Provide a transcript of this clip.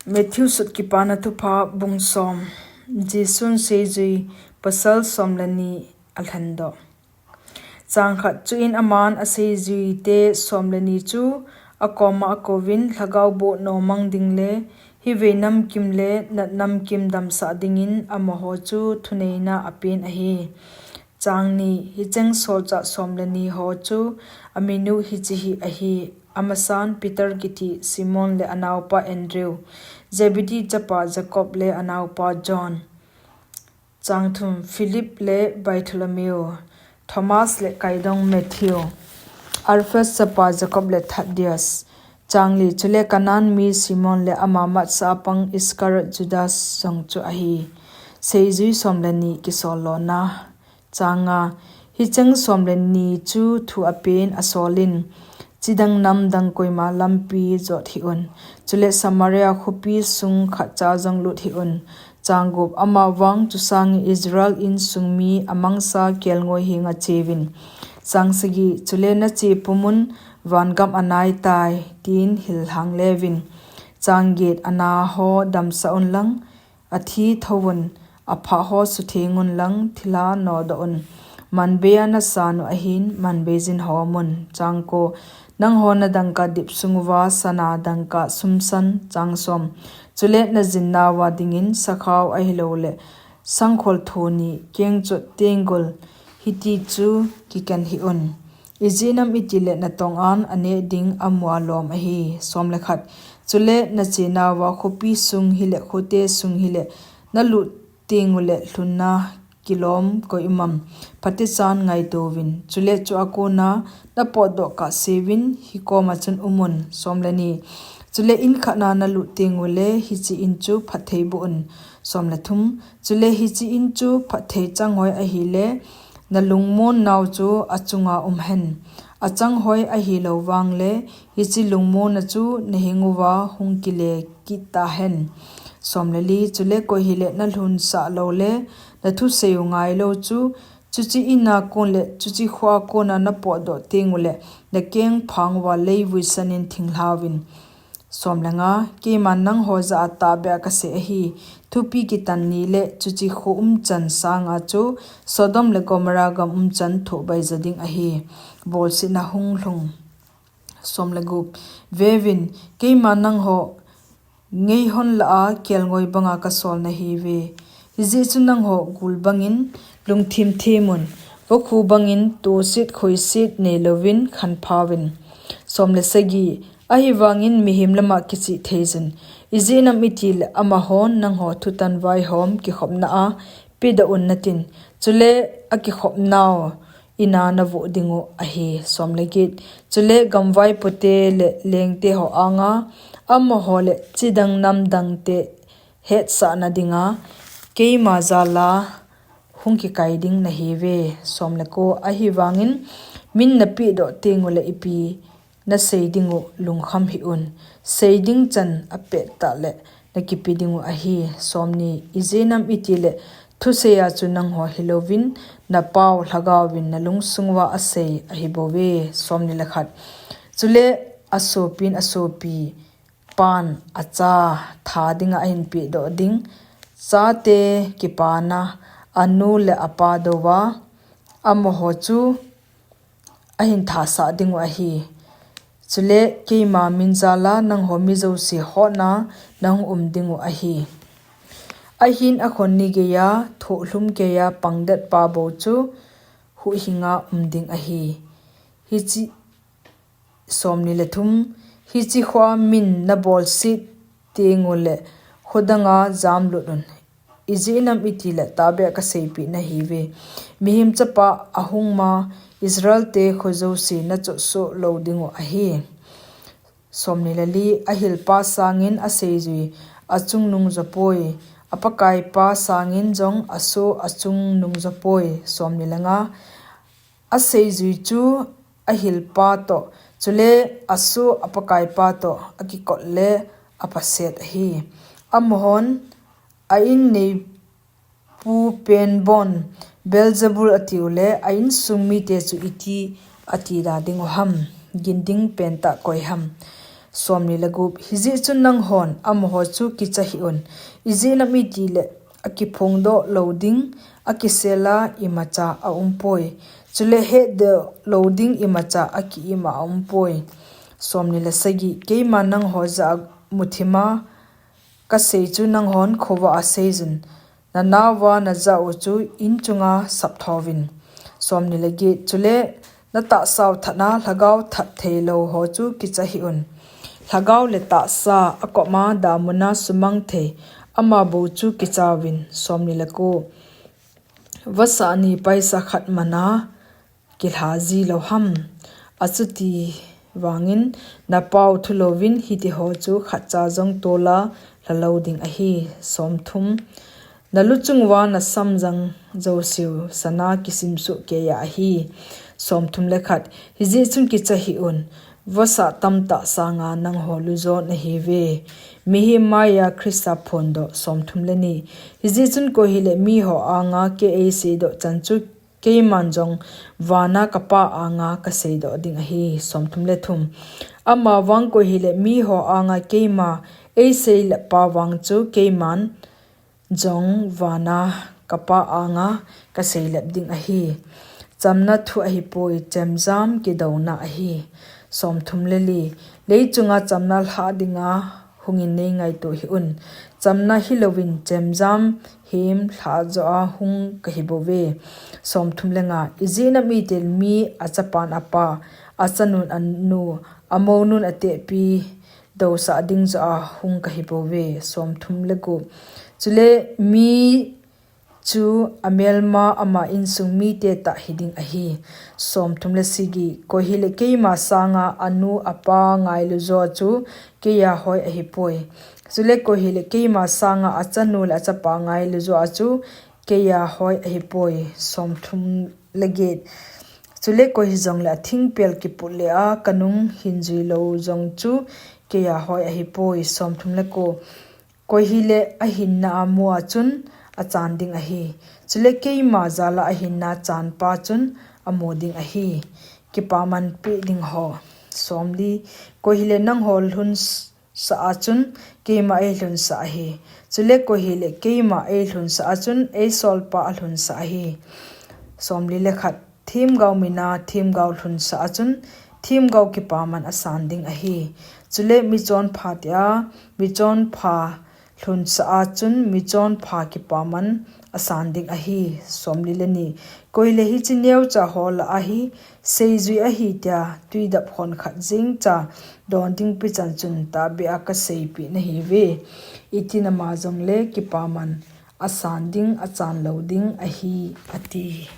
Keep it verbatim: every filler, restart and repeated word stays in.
Matthew sut Kipana Thupha bung som. Jesun seijui pasal som le ni alhendoh. Chang khat. Chuin aman aseijuite som le ni chu akoma akouvin, Lhagao boh nomang ding le hivei namkim le nat namkim damsah dingin amaho chu thuneina apen ahi. Chang ni. Hicheng solchah som le ni ho chu aminu hiche hi ahi: Amasan Peter kiti Simon le anaopa Andrew, Zebedee chapa Jacob le anaopa John. Chang thum. Philip le Bartholomew, Thomas le kaidong Matthew, Alphaeus chapa Jacob le Thaddeus. Chang li. Chule Canaan mi Simon le ama matsa apang Iscariot Judas jong chu ahi. Seijui som le ni kisol lona. Chang nga. Hicheng som le ni chu thu apen asolin, chidang namdang koima lampi jot hih un. Chule Samaria khopi sung khatcha jong lut hih un. Chang gup. Amavang chusangin Israel insung mi amangsa kelngoi henga cheuvin. Chang sagi. Chule nache pum un, vangam anaitai, tin hilhang leuvin. Chang get. Anaho damsah unlang, athi thouvun, aphah ho sutheng unlang, thilha nodoh un. Manbeiya nasan u ahin, manbei jin hom un. Chang ko. Nangho nadangka dip sung uva sana dangka sumsan. Chang som. Chule najinna uva dingin sakhao ahilouleh sangkhol thoni, kengchot, tenggol, hiti chu kiken hih un. Ijeh inem itile natongan aneh ding amu alom ahi. Som le khat. Chule nachena uva khopi sung hile khote sung hile nalut tengule lhunna kilom koi umam, phatechan ngaitouvin. Chule chua kona napotdoh kahseuvin hikoma chun umun. Som le ni. Chule in khatna nalut tengule hiche in chu phatthei boh un. Som le thum. Chule hiche in chu phatthei changhoi ahile, nalungmonnau chu achunga umhen. Achanghoi ahilou vangle, hiche lungmonna chu naheng uva hung kile kit tahen. Som le li. Chule koi hile nalhunsah loule, nathusei u ngailou chu, chuche ina kon le chuche khoa kona napotdoh tengule, nakengphang uva leivui sanin thinglhauvin. Som le nga. Keiman nangho jah a tahbeh a kasei ahi, thupi kitan ni le chuche kho umchan sanga chu Sodom le Gomorrah gam umchan thohbaijo ding ahi. Bolsetna hung lhung. Som le gup. Veuvin, keiman nangho ngeihon lah a kelngoi banga kasol nahiuve. Hijeh chun nangho gul bangin lungthim thimun, vokhu bangin toset khoiset neilouvin khanphauvin. Som le sagi. Ahivangin mihem lama kichih theijun. Ijeh inem itile amahon nangho thutan vaihom kikhopna a pedoh un natin, chule akikhopnau ina navoh dingu ahi. Som le get. Chule gamvaipote le lengte ho anga, amaho le chidang namdangte hetsahna dinga keima jala hung kikai ding nahiuve. Som le ko. Ahivangin min napehdoh tengule ipi nasei dingu lungkham hih un. Sei ding chan apettah le nakipe dingu ahi. Som ni. Ijeh inem itile thusei a chu nangho hilouvin, napao Lhagaovin nalungsung uva asei ahibouve. Som ni le khat. Chule asopin asopi pan acha tha dinga ahin pehdoh ding chate kipana anu le apa douva amaho chu ahin thasah dingu ahi. Chule keima min jala nangho mi jouse hotna nahung um dingu ahi. Ahin akhon ni geiya thohlhum keiya pangdet pa bou chu huhhinga um ding ahi. Hiche Som ni le thum. Hiche khoa min nabolset tengule khodanga jamlut un. Ijeh inem itile tahbeh a kaseipeh nahiuve. Mihem Chapa ahung ma Israelte kho jouse nachotsoh lou dingu ahi. Som ni le li. Ahilpa sangin aseijui achungnung jopoi, apakaipa sangin jong asoh achungnung jopoi. Som ni le nga. Aseijui chu ahilpa toh, chule asoh apakaipa toh akikot le apaset ahi. Amahon a-in neipu penbon Beelzebul atiule a-insung mite chu iti atida dingu ham? Ginding pentah koi ham? Somni le gup. Hijeh chun nanghon amaho chu kicha hih un. Ijeh inem itile akiphongdoh lou ding akisel a imacha aumpoi. Chule hetdoh lou ding imacha aki-im a aumpoi. Somni le sagi. Keiman nangho jah a muthim a kasei chu nanghon khovah a seijun. Nanaova najah u chu inchunga sapthouvin. Somni le get. Chule natahsau thatna lhagao that theilou ho chu kicha hih un. Lhagao le tahsa akoma damun a sumang thei ama bou chu kichauvin. Somni le ko. Vasa ni paisa khat mana kilha ji lou ham. Achuti vangin napao thu louvin hitiho chu khatcha jong tola lha lou ding ahi. Somthum. Nalu chung uva nasam jang jouseu sana kisim soh keiya ahi. Somthum le khat. Hijeh chun kicha hih un. Vasa tamtah sanga nangho lujo nahiuve. Mihem maiya Christa phondoh. Somthum le ni. Hijeh chun koi hile miho anga kei eiseidoh chan chu keiman jong vana kapa anga kaseidoh ding ahi. Somthum le thum. Amavang koi hile miho anga keima eiseilep pa vang chu keiman jong vana kapa anga kaseilep ding ahi. Chamna thu ahipoi, chemjam kidouna ahi. Somthum le li. Leichunga chamna lhah dinga hungin neingaito hih un. Chamna hilouvin chemjam hem lhah joh a hung kahibouve. Somthum le nga. Ijeh inem itile mi achapan apa, achanun anu, amounun atehpi dousah ding joh a hung kahibouve. Somthum le gup. Chule mi chu amelma ama insung mite tah hiding ahi. Somthum le sagi. Koi hile keima sanga anu apa ngailu joh chu keiya hoi ahipoi. Chule koi hile keima sanga achanu le achapa ngailu joh chu keiya hoi ahipoi. Somthum le get. Chule koi hijongle athingpel kiput le a kanung hinjui lou jong chu keiya hoi ahipoi. Somthum le ko. Koi hile ahinna amu a chun achan ding ahi. Chule keima jala ahinna chanpa chun amu ding ahi. Kipaman peh ding ho. Somli. Koi hile nangho lhunsah a chun keima eilhunsah ahi. Chule koi hile keima eilhunsah a chun eisolpa alhunsah ahi. Somli le khat. Themgao mina themgao lhunsah a chun themgao kipaman asan ding ahi. Chule michonpha tia michonpha lhunsah a chun michonpha kipaman asan ding ahi. Somli le ni. Koi hile hiche neocha ho lah a hi seijui ahi tia tuidap hon khat jengcha don ding pechan chun tahbeh a kaseipeh nahiuve. Itin ama jongle kipaman asan ding achan lou ding ahi, ati.